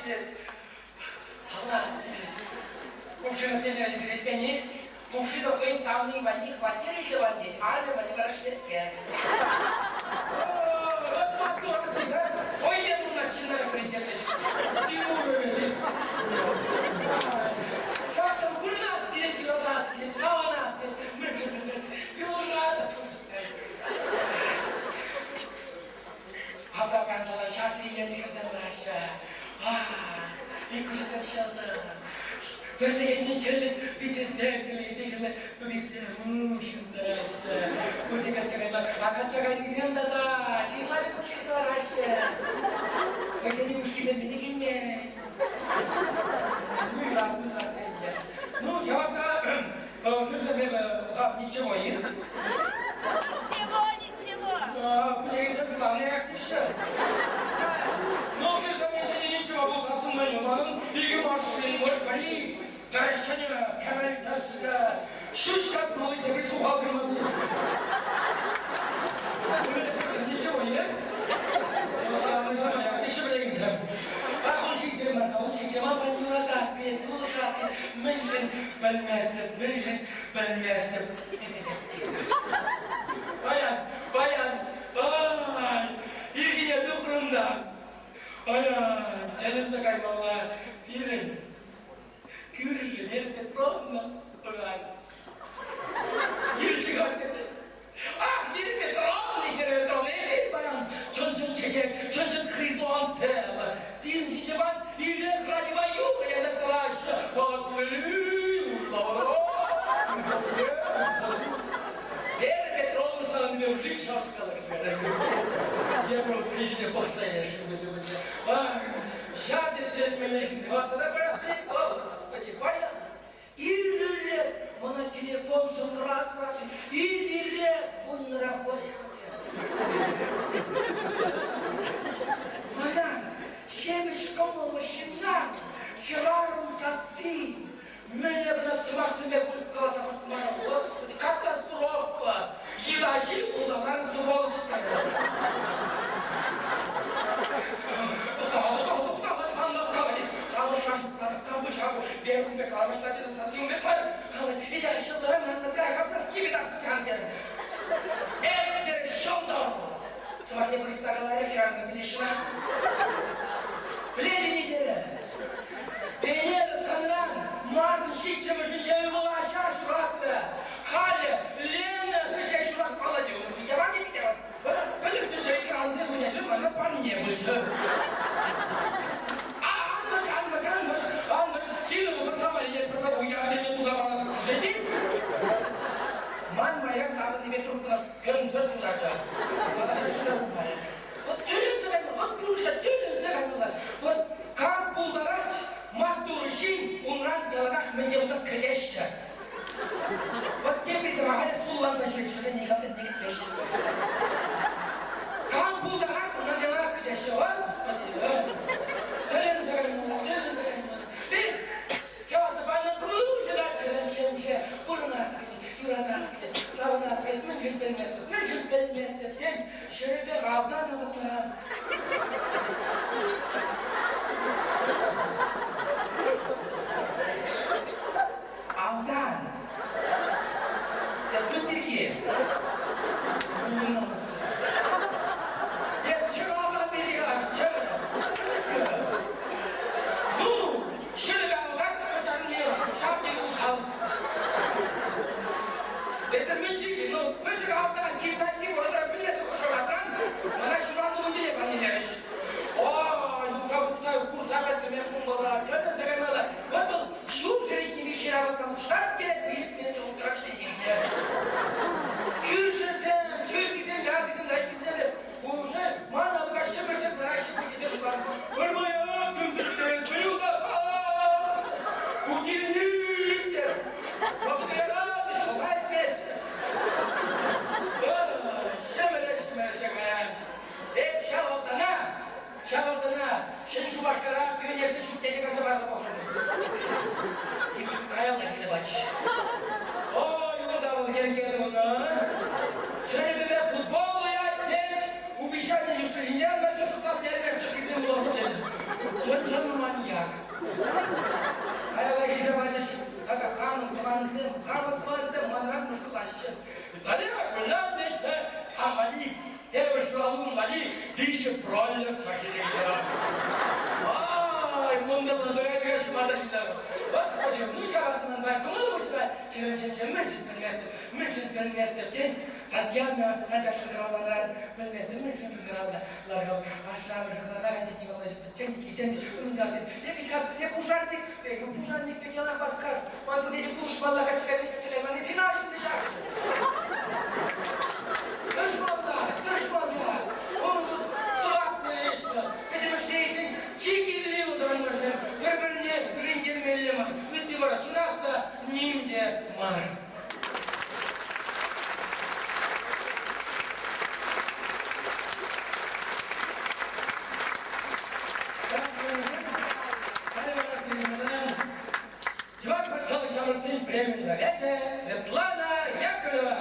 килет, савӑнас килет. Кувшиновсене исретмени Кувшинов хӑйӗн савни валли хваттер илсе пан тет, арӑмӗ валли вара шлепке. Хӑй те пурӑнать ҫынна та вӗрентермест. Тимурович. Ҫакӑн пурӑнас килет, юратас килет, савӑнас килет. Мӗншӗн пӗлмест, юратӑп. Автокансала ҫак илемлӗ хӗрсем пыраҫҫӗ. Иккӗшӗсем ҫӑлнӑ. Пӗртекенни хӗллӗн пичӗсем хӗлле тутисем ҫунтараҫҫӗ. Пурте качча кайма, а качча кайнисем тата ҫырла пек куҫ лараҫҫӗ. Хӑйсене ушкисем те килмен. Ну, юратнӑ ӗнтӗ. Ну, ҫавах та кӳрсем эпӗ ничего их. Ничего, ничего. Ну, ничего пулсассӑн икӗ машин пӗри ҫӗнӗ кӗмӗл тӗслӗ ҫӳҫ касмалли тепри сухал тымарли. Ничего, нет? Мӗншӗн пӗлместӗп, мӗншӗн пӗлместӗп. Паян, паян, ай, ирхине тухрӑм та, ай, тӗлӗнсе каймалла пирӗн кӳршӗ Вера Петровна пырать. Ирхи Ах, Вера Петровна, Вера Петровна, эсир паян чӑн-чӑн чечек, чӑн-чӑн хризантема. Сирӗн ҫинче ирех радио юрӑ ярса тӑраҫҫӗ. Вера Петровна савӑннипе уши шашкалать. Я просто ҫине пӑхса яшӑм. Ҫав тӗлӗнмелле ҫын Господи, паян ир-ире мана телефон шӑнкӑравлать, ир-ире вуннӑра Господи. Мана ҫемӗҫ кӑмӑллӑ ҫынна хӗрарӑм сасси мӗнле кӑна сӑмахсемпе каласа хӑртман, Господи, катастрофа! Йӑлаҫи пултаран сволочь Сӑмахне вырӑсла каларӗ хӗрарӑмсем пӗлеҫҫӗ Пӗлетӗн-и терӗ. Венера санран мартӑн ҫиччӗмӗшӗнче ывӑл ача ҫуратнӑ. Халӗ Лена кӗҫех ҫуратмалла те унӑн питӗ те питӗ Пӗтӗм тӗнчери хӗрарӑмсен кунӗ мана парне пулчӗ. Анмӑш, анмӑш, анмӑш, анмӑш, сирӗн пулсан самай пӗр-пӗр уяв тӗлне туса панӑ тет. Ман майра савӑннипе трубкӑна кӗмсӗр тутарчӗ. Тата ҫакна пулмарӗ. Вот тӗлӗнсе кайма, вот пурнӑҫа тӗлӗнсе каймалла. Вот кам пултарать, маттур ҫын унран яланах мӗн те пулсан кӗтеҫҫӗ. Вот теприсем ахалех сулланса ҫӳреҫҫӗ, никам та тикӗтмеҫҫӗ. Кам пултарать, унран яланах кӗтеҫҫӗ. Господи, тӗлӗнсе каймалла, тӗлӗнсе каймалла. Эх, Чаватӑпа кружка чӗрӗнченче пурӑнас килет, юратас килет, савӑнас килет, мӗншӗн пӗлместӗп, мӗншӗн пӗлместӗп, тен, ҫӗрӗпех автан ӑмӑртмаран. Автан. Эс мӗн пирки? Пурӑнас. Эп чӗр автан пирки калатӑп, чӗр. Ну, Ҫӗрӗпе алтать пӑчанне, ҫав тери усал. Эсӗ мӗн ҫитӗн? Ну, пӗчӗк автан, кил-такки вӑхӑтра пӗлмесӗр хӑшӑракан, мана ҫуран тумтире парнелерӗҫ. Ой, нуша курса, курса пӗтме кумпала, тӗлӗнсе каймалла. Вӑт вӑл ҫур ҫӗретнипе ҫыралӑхтан пуҫтарать те вилӗтмесӗр ултӑрах ҫитӗннӗ. Кӳршӗсем, шӳркисем, ялтисем, райкисем уже ман алӑка ҫӗмӗрсе тӑраҫҫӗ тесе шутланӑ. Пӗрмаях тӗмсӗлсе юлташла! Будильник те! Вӑхӑт вместе! Ҫӗмӗре-ҫӗмӗрсе каяҫ. Эп ҫав алтана, ҫав алтана Ҫӗнӗ Шупашкара пионерсен ҫуртне те кайса парса пӑхрӑм. Каялла килсе пачӗҫ. Ой, унта вӑл йӗрке тунӑ. Ҫӗнӗ футбол вылять, тет. Обещание юсрӗ ҫинче ӑна чысласа терӗ, чӑххисем вуласа тет. Чӑн-чӑн маньяк. Хамӑр панта манран мӑшкӑлаҫҫӗ. Валера куляннӑ хам валли тепӗр ҫуралу валли виҫӗ бройлер чакисем ҫуралнӑ. Ай, мӑнтӑрланса кайрӗ та Господи, ну ҫавӑртман кӑмӑл пуҫра чирӗнченче мӗншӗн пӗлместӗп, мӗншӗн пӗлместӗп, тен, Татьяна ача шӑнкӑравланӑран пӗлместӗп, мӗншӗн шӑнкӑравланӑ ларкал ашшӗ-амӑшӗ хӑнана кайнӑ Николай пӗччен иккӗн ывӑнтарсем. Эпӗ эп пушарник, эпӗ пушарник пек ялан васкас, ман пурне те пулӑшмалла качча кайманни финал ҫитсе ҫакӑ. Тӑрӑшмалла, тӑрӑшмалла. Унӑн сӑваплӑ ӗҫ вӑл. Пӗтӗмӗшле илсен чи кирли вӑл тӑванӑмӑрсем пӗр-пӗрне кӳрентермелле мар. Ытти вара чӑнах та ним те мар. Чӑваш патшалӑх ҫамрӑксен премийӗн лауреачӗ Светлана Яковлева.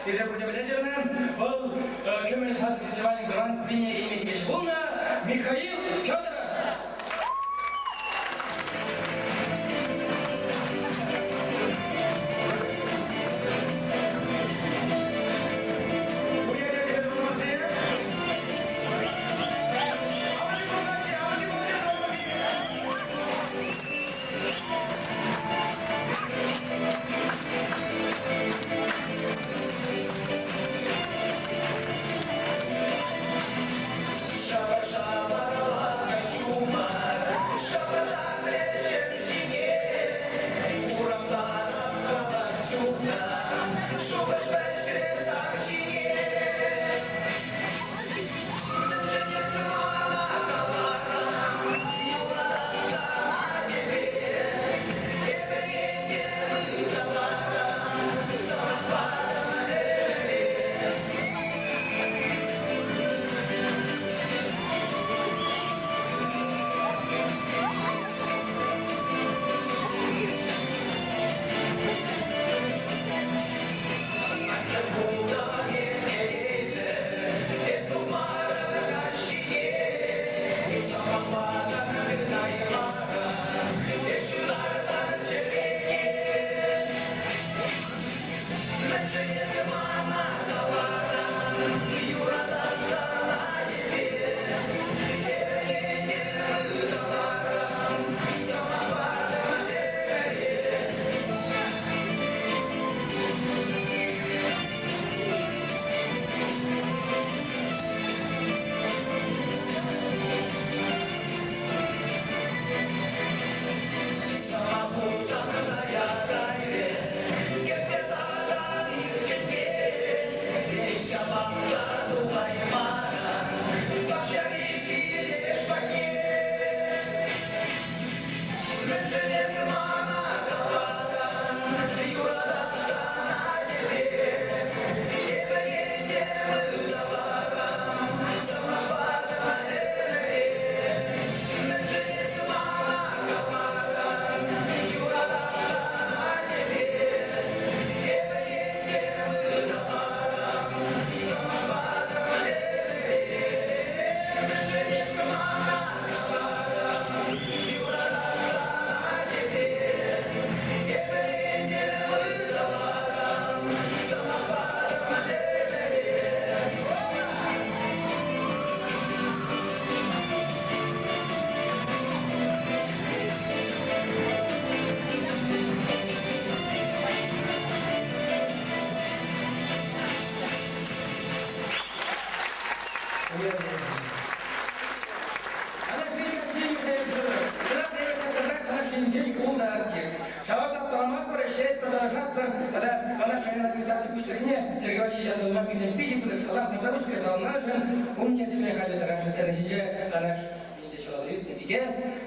Тесе пурте пӗлетӗр вӑл Кӗмӗл сас фестивалӗн гран-прине илме тивӗҫ пулнӑ Михаил Федоров.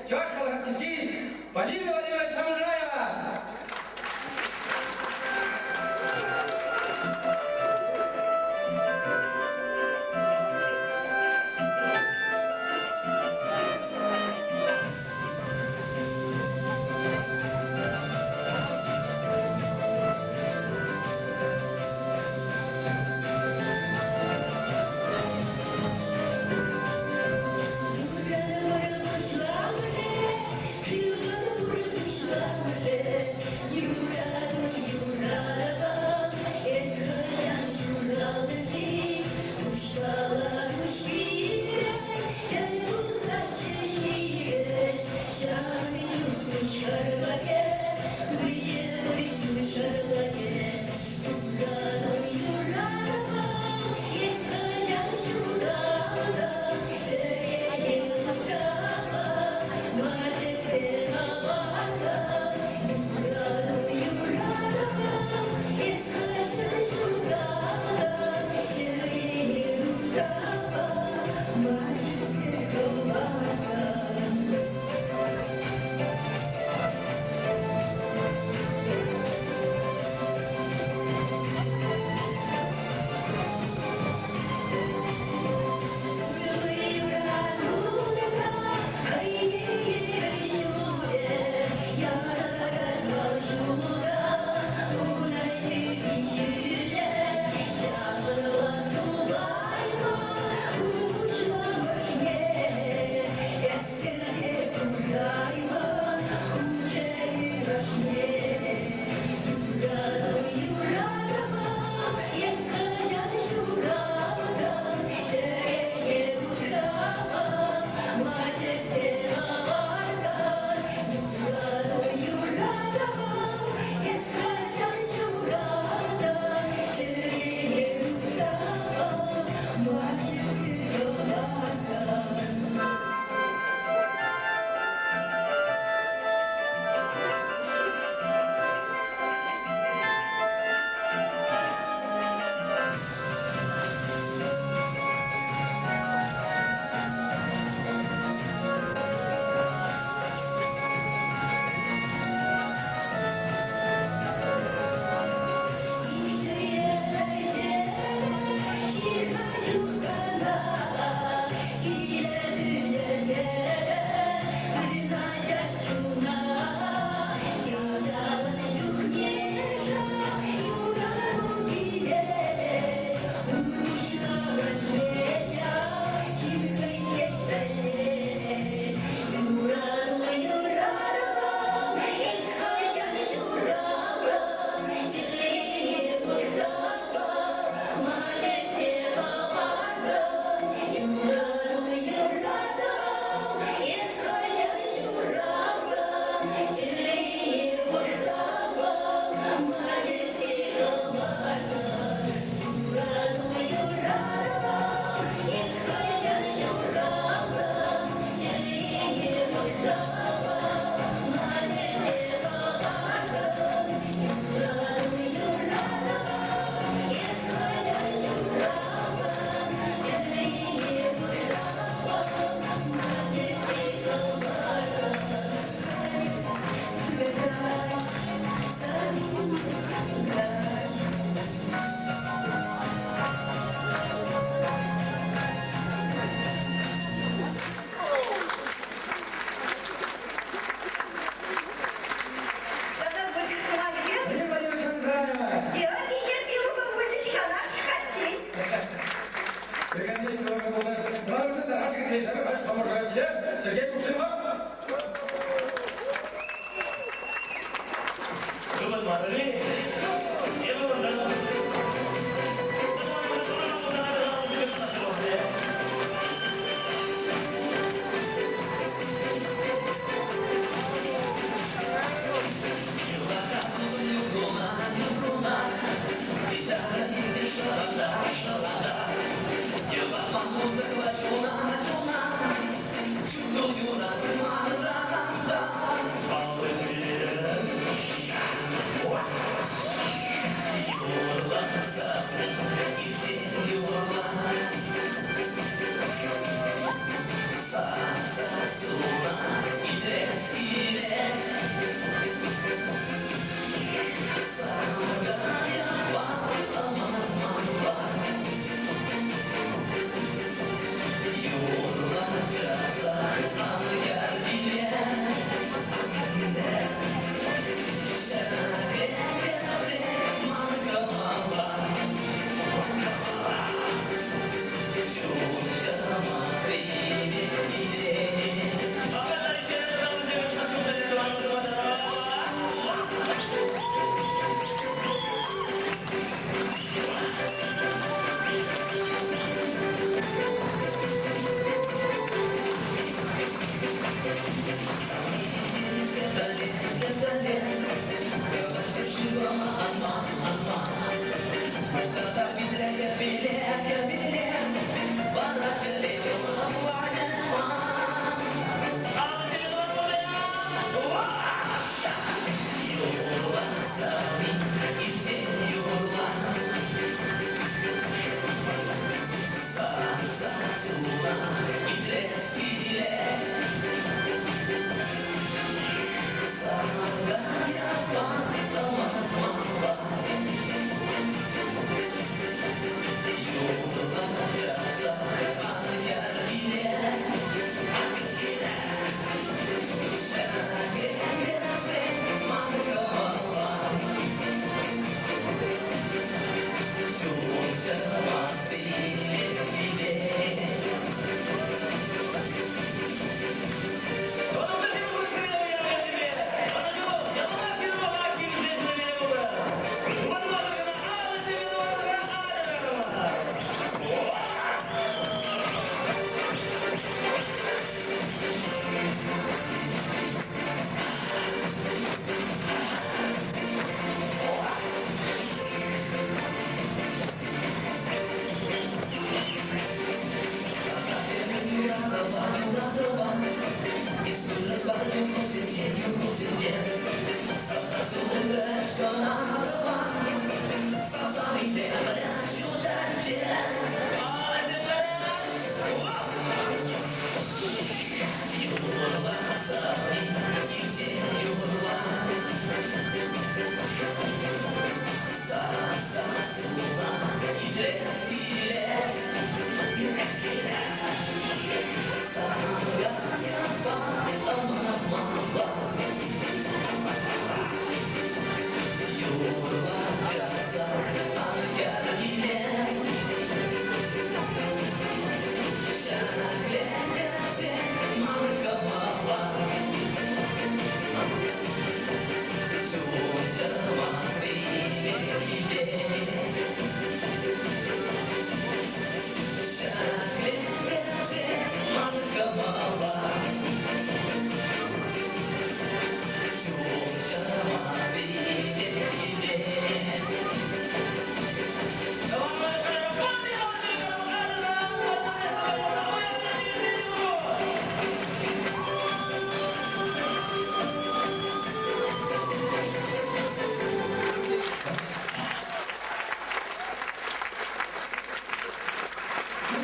Чӑваш халӑх артистки Полина Владимировна Чамжаева! Юрӑ пуҫламӑшӗ, шывӑн пур.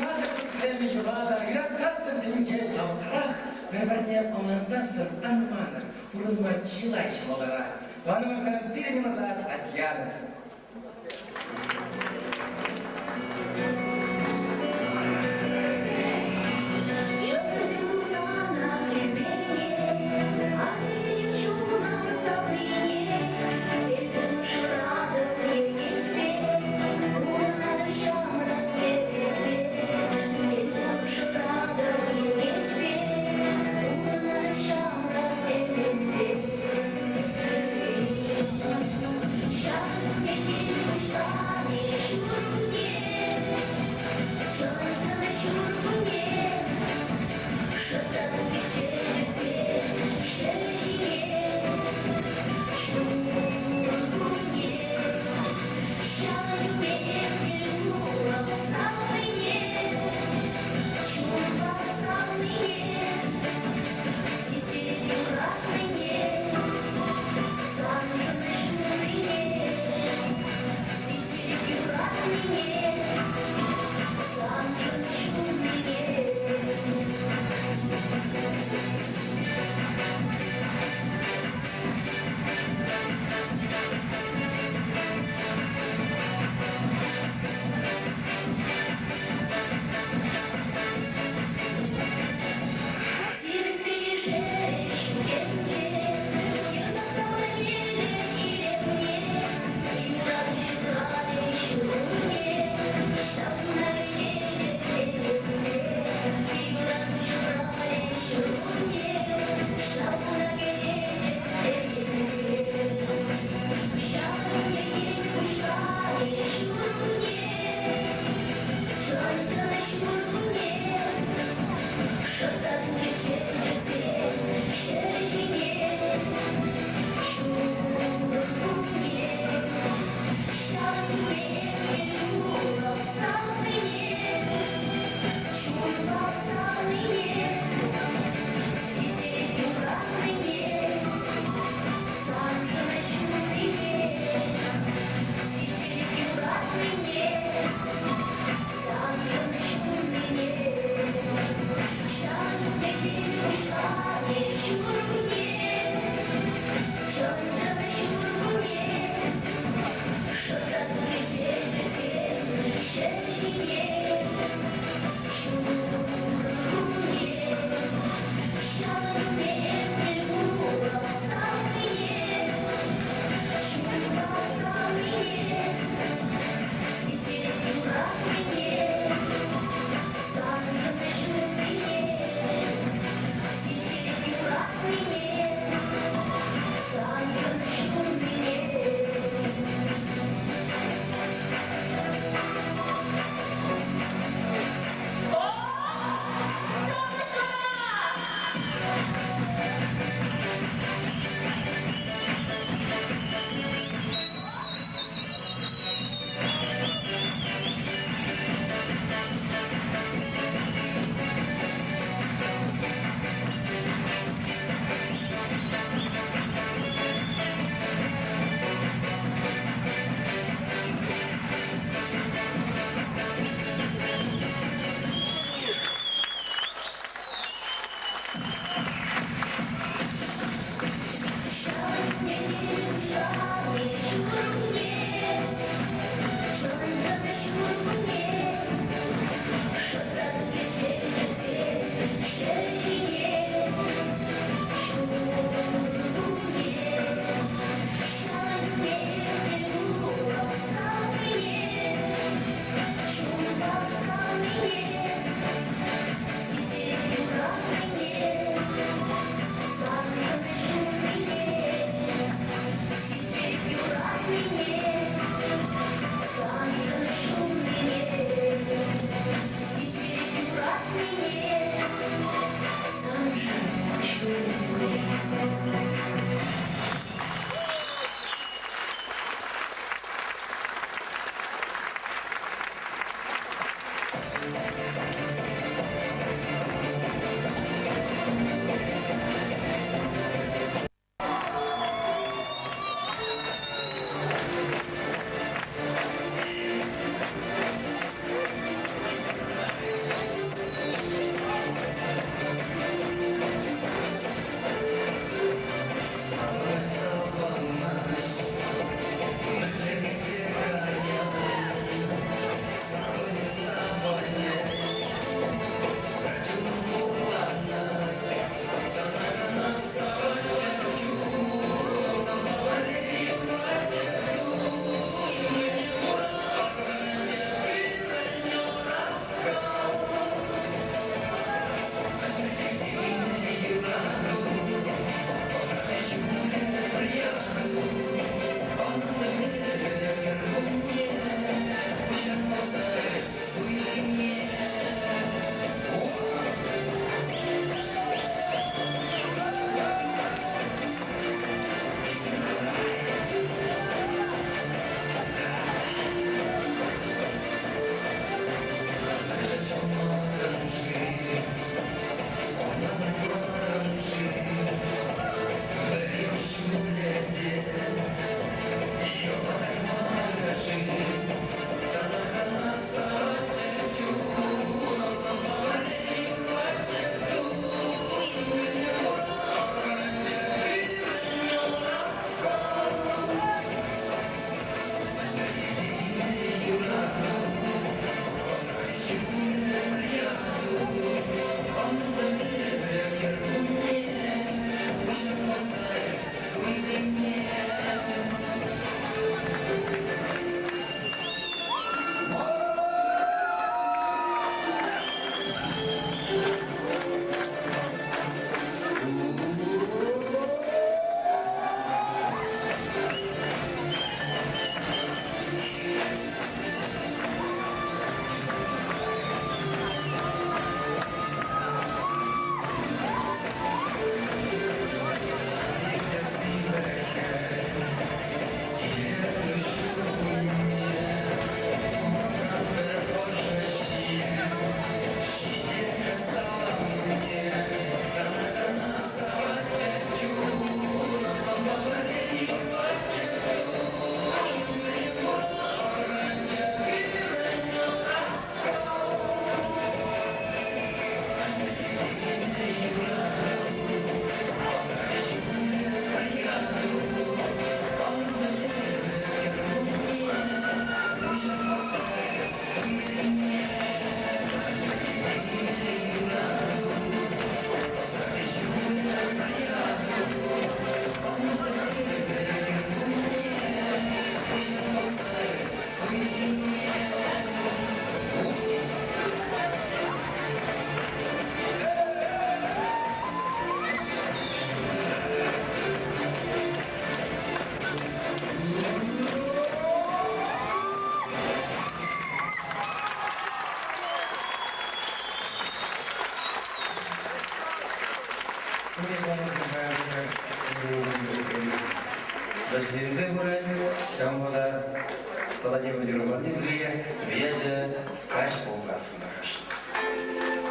Юратӑр, туссем, юратӑр, юратсассӑн тӗнче савӑкрах, пӗр-пӗрне ӑнлансассӑн ан манӑр, пурӑнма чылай ҫӑмӑлтарах. Тӑванӑмӑрсем, сирӗн умӑрта Татьяна. Ҫавӑнпа та тата тепӗр юрӑ парнелле веҫӗ каҫ пулсассӑн та кашлать.